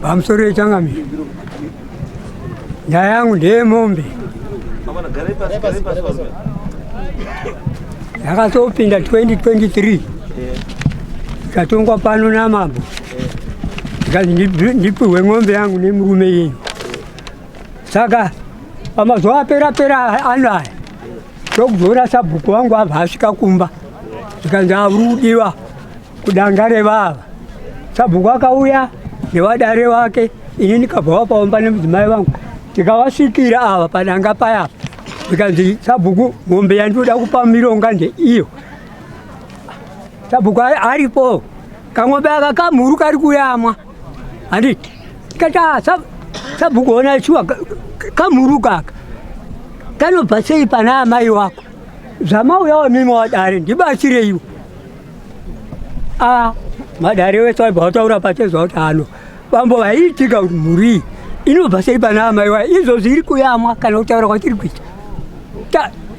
Pamusoro yechangamire, nyaya yangu ndeyemombe yakazopinda 2023 ikatongwa pano namambo, ikanzi ndipihwe ng'ombe yangu nemurume yenyu. Saka pamazuva apera pera ano aya ndokuzoona sabhuku wangu abva asvika kumba, zvikanzi auri kudiwa kudanga revava. Sabhuku akauya nevadare wake, ini ndikabva wapaomba nemudzimai vangu, tikavasvikira ava padanga payapa, zvikanzi sabhuku, mombe yandinoda kupa Mironga ndeiyo. Sabhuku aripo, kang'ombe aka kamhuru kari kuyamwa, handiti? Tikati, "Ah, sabhuku, ona shuwa kamhuru kaka kanobva sei pana amai wako? Zvamauyawo mimi wadare, ndibatsireiwo." A madare wese waibva wataura pachezwa kuti ano bambo vaiitika kuti mhuru iyi inobva sei pana amai wayo izvozvi iri kuyamwa? Kana kutaura kwatiri kuita,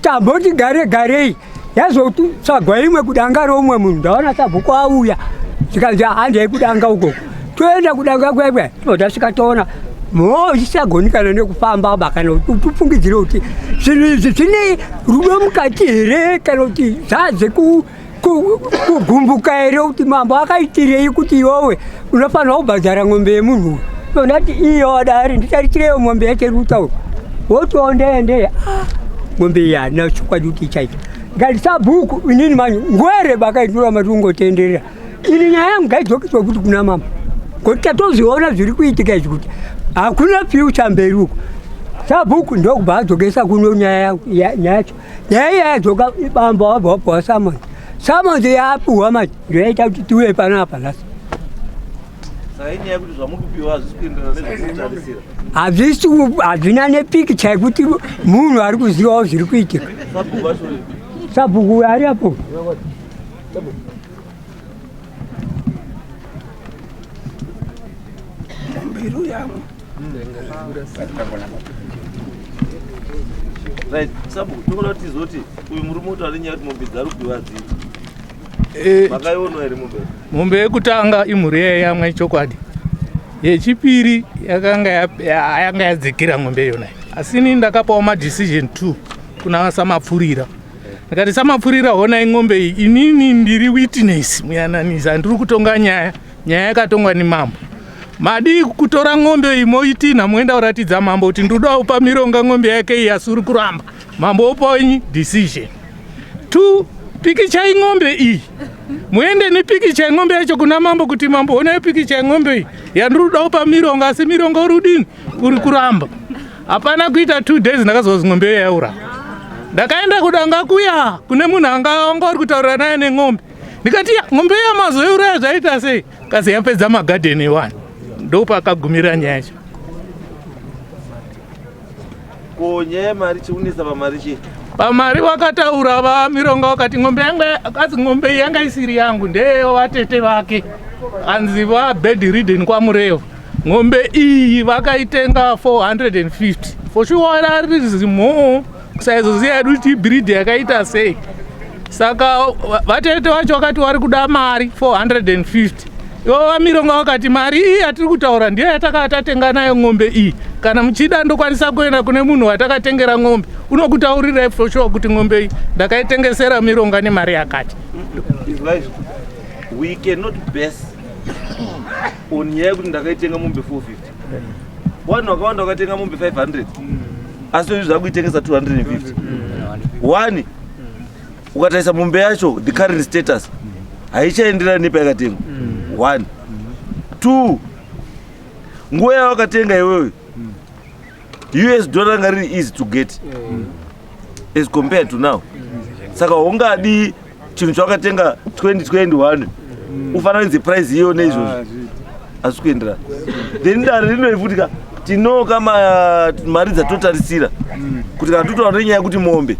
tamboti gare garei yazotsvagwa imwe kudanga romwe munhu. Ndaona sabhuku auya, zvikanzi handei kudanga ukoko. Toenda kudanga kwekwe, tobva tasvika toona mhoo isisagoni kana nekufamba ba, kana kuti ufungidzire kuti zvinhu izvi zvine rudo mukati here, kana kuti zvadze kugumbuka here, kuti mambo akaitirei kuti iwowe unofanira kubhadhara ng'ombe yemunhu uyu. So ndati iyo dare nditarisireyo mombe yacho iri kutaurwa, wotiwo ndeye ng'ombe iyi handina chokwadi kuti ichaita. Ngati sabhuku, inini manje ngwere bakaindura mati ungotenderera, ini nyaya yangu ngaidzokeswe kuti kuna mambo, ngokuti tatoziona zviri kuitika izvi kuti hakuna future mberi uko. Sabhuku ndokubva adzokesa kuno nyaya yangu, nyaya yacho. Nyaya iya yadzoka, bambo wabva wapuwa summons. Summons yaapuwa manje ndoyaita kuti tiuye panapa nhasi. Saka inyaya yekuti zvamuri kupiwa hazvisi kuenderana nezvamurikutarisira. Hazvisi, hazvina nepikicha yekuti munhu ari kuzivawo zviri kuitika. Sabhuku vacho? Sabhuku uyo ari apo. Mbiru yangu. Right, sabhuku, tokuda kuti tizoti uyu murume kuti ane nyaya kuti mombe dzari kupiwa hadzii. Makaionwa here mombe? Mombe yekutanga imhuri yaiyamwa ichokwadi. Yechipiri yakanga yanga yadzikira ng'ombe iyona, asi ini ndakapawo madecision two kuna samapfurira. Ndikati, "Samapfurira, honai ng'ombe iyi. Inini ndiri witness, muyananisi, handiri kutonga nyaya. Nyaya yakatongwa nemambo. Madii kutora ng'ombe iyi moitinha, moenda kuratidza mambo kuti ndoda kupa Mironga ng'ombe yake iyi, asi uri kuramba. Mambo opa inyi decision. Two, pikichai ng'ombe iyi, muende nepikicha yeng'ombe yacho kuna mambo kuti mambo, honai pikicha yeng'ombe iyi yandiri kuda kupa Mironga, asi Mironga uri kudini? Uri kuramba." Hapana kuita 2 days ndakazwa kuti ng'ombe iyo yaura. Ndakaenda kudanga kuya kune munhu anga anga uri kutaurira naye neng'ombe, ndikati, "Ya, ng'ombe iya mazoiuraya zvaita sei?" Kazi yapedza magadheni ewanhu. Ndopakagumira nyaya yacho. Ko nyaya yemari, chiunisa pamari chii? Pamari vakataura vaMironga, vakati ng'ombe yangu, akazi ng'ombe iyi yanga isiri yangu, ndeyevatete vake, anzi vabedridden kwaMurevo. Ng'ombe iyi vakaitenga 450 for sure, rari zimo kusaizoziva yedu kuti ibreed yakaita sei. Saka vatete vacho vakati vari kuda mari 450. Ivo vaMironga vakati mari iyi yatiri kutaura ndiyo yataka tatenga nayo ng'ombe iyi. Kana muchida ndokwanisa kuenda kune munhu watakatengera ng'ombe, unokutaurirai for sure kuti ng'ombe iyi ndakaitengesera Mironga nemari yakati. Izwa izvi, we cannot base on nyaya yekuti ndakaitenga mombe 450. Vanhu vakawanda vakatenga mombe 500, asi toizvi zvakuitengesa 250. One, ukatarisa mombe yacho, the current status haichaenderani nepayakatengwa. One, two, nguva yawakatenga iwewe, US dollar ranga riri easy to get as compared to now. Saka ungadi chinhu chawakatenga 2021 ufananidze price iyo neizvozvo? Asi kuenderana. Then dare rinoifutika tinoka mari dzatotarisira kuti kana totaura nenyaya yekuti mombe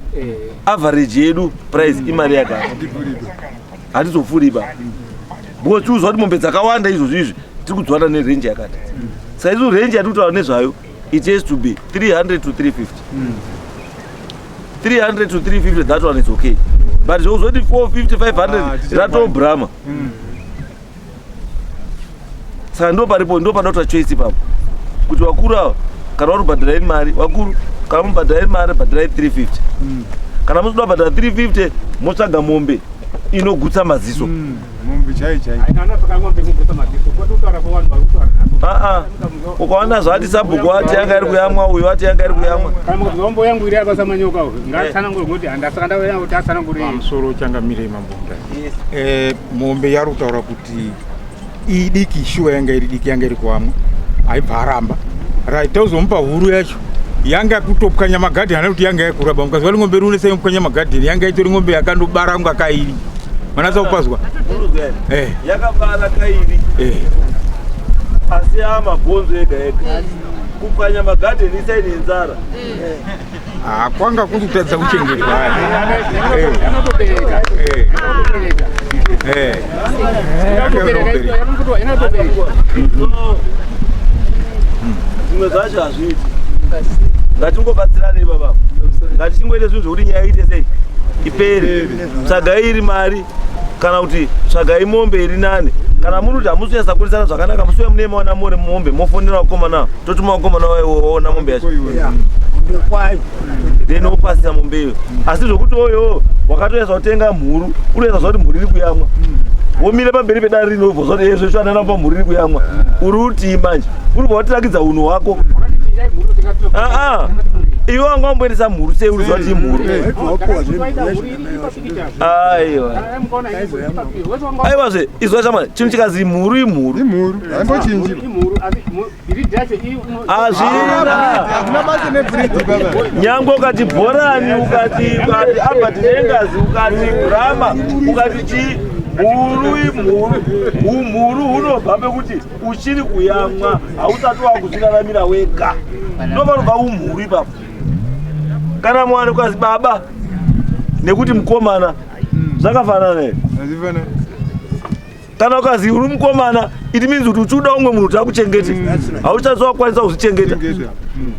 average yedu price imari yakati, hatizopfuuri ba, because tiuzwa kuti mombe dzakawanda izvozvo izvi tiri kudziwana nerange yakati. Saka isu range yatiri kutaura nezvayo, it has to be 300 to 350, 300 to 350, that one is okay. But zvokuzoti 450, 500, ratobrama. Saka ndo paripo, ndo panoitwa choice ipapo, kuti vakuru ava kana vari kubhadharai mari, vakuru, kana mubhadharai mari, bhadharai 350. Kana musida kubhadhara 350, motsvaga mombe inogutsa maziso. Mombe chai chai. Aa, ukaona zvati sabhuku ati yanga iri kuyamwa, uyu ati yanga iri kuyamwa. Kana yangu iri abasamanyoka ngatsanangure kuti handasaka ndauya kuti atsanangure. Pamusoro, changamirei mambonda. Mombe yari kutaura kuti idiki, shuwa yanga iri diki, yanga iri kuamwa, aibva aramba. Right, tauzomupa huru yacho yanga kutopwanya magadheni, ana kuti yanga yakuraba mukazi wari ng'ombe rune sei pwanya magadheni, yanga itori ng'ombe yakandobara kunga kairi, manatsa kupazwa. Yakabara kairi, asi amabhonzo ega ega. Kupwanya magadheni isaine nzara. Ah, kwanga kuri kutadza kuchengetwa. Yanotobereka. Yanotobereka, yanotobereka. Zvimwe zvacho hazviiti. Ngatingobatsiranei, baba, ngatichingoite zvinhu zvokuti nyaya iite sei, ipere. Tsvagai iri mari kana kuti tsvagai mombe iri nani. Kana muri kuti hamusi kunyatsa kurisana zvakanaka, musiwe mune maona more mombe, mofonera vakomana, totuma vakomana waona mombe yacho, then wopasisa mombe iyo. Asi zvokuti oyo wakatoyesa kutenga mhuru, unoyesa zva kuti mhuru iri kuyamwa, womire pamberi pedare rino, wobva zvati ezvo zvananapa mhuru iri kuyamwa, uri utii manje? Uri bva watirakidza unhu hwako. Aa, iwe wanga wamboendesa mhuru sei? Uri ziva kuti imhuru. Aiwa, aiwazve, izwa shamwari, chinhu chikazi mhuru imhuru. Imhuru, haimbochinji. Hazvina. Hakuna basa nebreed, baba. Nyangwe ukati bhorani, ukati Aberdeen Angus, ukati Brahma, ukati chii, mhuru imhuru. Umhuru hunobva pekuti uchiri kuyamwa, hausati wakuzviraramira wega, ndopanobva umhuru ipapo. Kana mwana ukazi baba nekuti mukomana, zvakafanana here? Hazvifana. Kana ukazi uri mukomana, it means kuti uchiuda umwe munhu kuti akuchengete, hauchasi wakwanisa kuzvichengeta. Chengeta.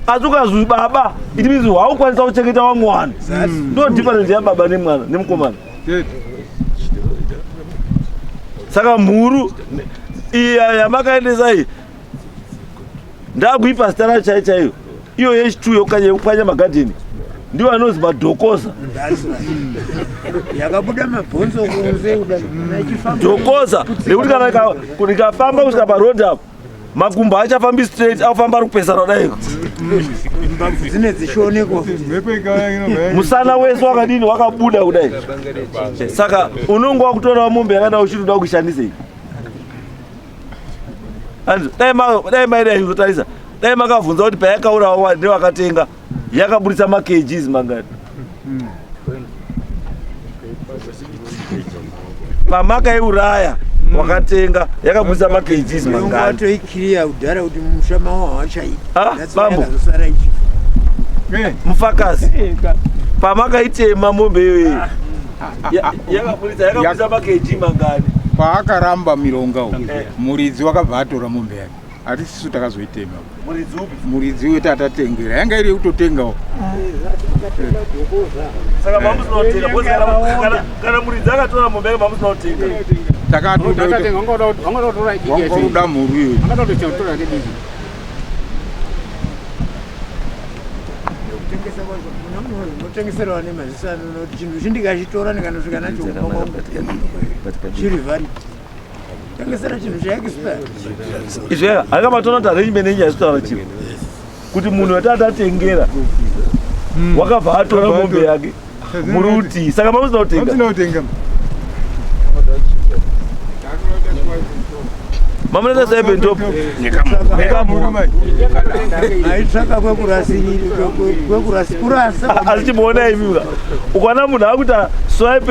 Asi ukazi baba, it means haukwanisa kuchengeta vamwe vanhu. Ndo difference yababa nemwana nemukomana. Chete. Saka mhuru iya yamakaendesa iyi, ndakuipa zita racho chaiyo chaiyo, iyo yechitu yekupwanya magadheni, ndiwo anonzi madhokoza. Yakabuda mabhonzo kunze kuda ichifamba. Dhokoza nekuti kana rikafamba kusvika parodhi apo, makumbo achafambi straight, afamba ari kupesana kudaiko. Mbabvu dzine dzichionekwa. Mhepo ikauya inobva Musana wese wakadini? Wakabuda kudai. Saka unonge wakutorawo mombe yakada uchiti uda kuishandisei? Anzi, dai maidai kuzotarisa, dai makabvunza kuti payakaurawa nevakatenga yakaburitsa makgs mangani. Pamakaiuraya, wakatenga yakaburitsa makgs mangani? Watoikiriya kudhara kuti musha mawo hawachaiti. Ah, bambo. Yakazosara ichifa. Mufakazi, pamakaitema mombe iyoyo, yakaburitsa makg mangani? Paakaramba mironga uyu, muridzi wakabva atora mombe yake, hatisisu takazoitema. Muridzi upi? Muridzi uyo tatatengera, yanga iri yekutotengawo. Saka mamusina kutenga? Because kana muridzi akatora mombe yake, mamusina kutenga. Takatoda Wanga mhuru iyoyo. kutora diki. Kutengesa kwacho unotengeserwa nemaziso anoona kuti chinhu ichi ndikachitora ndikanosvika nacho kumba kwangu chiri valid. Tengesera chinhu chaexpire. Izvo hanga matoona kuti arrangement yenyu haisitaura chiro, kuti munhu watatatengera wakabva atora mombe yake, muri utii? Saka mamusina kutenga. Hamusina kutenga. Mamunoita swipe and top Mhuru mai. Aitsvaka kwekurasa. Asi chimuona imi, ukaona munhu akuita swap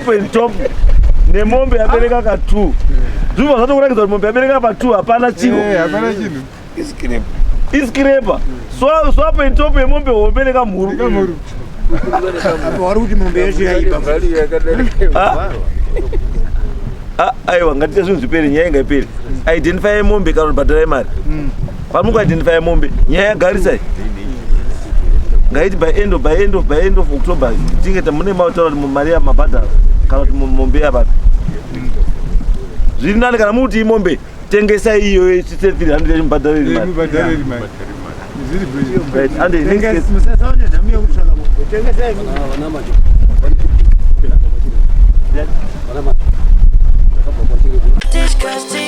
and top nemombe yabereka ka2, zvinobva zvatokurakidza kuti mombe yabereka pa2 hapana chiro. Hapana chinhu. Iscraper, swap and top yemombe hombe nekamhuru. Nekamhuru. Apa wari kuti mombe yacho yaiba. Ah. Ah, aiwa, ngatiite zvinhu zvipere, nyaya ingaipere. Identify mombe kana kuti bhadharai mari. Pamungu identify mombe, nyaya yagarisai. Ngaiti by end of October tinge mune mautaura kuti mari yamabhadhara kana kuti mombe yapapi. Zviri nani kana muti imombe. Tengesai iyoyo isvitse 300 mubhadhareri mari. Mubhadhareri mari. Zviri bwino. Right, and the next case. Musasaone nhamu yekutsvaka mombe, tengesai. Yeah. This cause